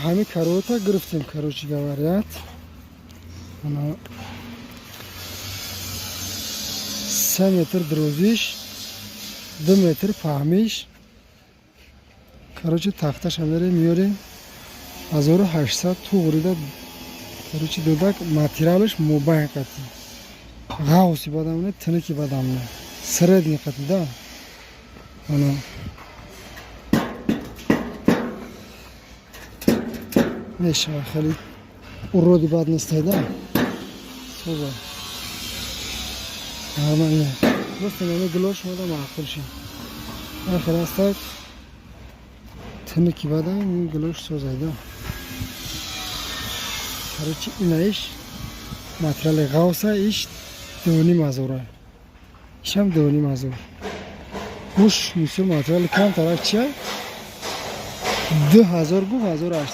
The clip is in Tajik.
Ҳами карота гирифтем, короче говоря. Ана, 3 метр дурозиш, 2 метр паҳмиш. Короче, тахташа мерем, меёрем, 1800 туғрида. Короче, додак, материалаш мобайн қати, ғавси бадам не, тиники бадам не, средний қати да. Ана, мешава, хеле уроди бад нестай да, соза, нормально. Просто нами гилош мода маъқул шид. Ахир астак, тиники бадам, ин гилош созайда. Короче, инаиш материали ғавса, иш 2,5 ҳазора, ишам 2,5 ҳазор. Гӯш мисол, материали камтарак чия, 2000 гуфт, 1800.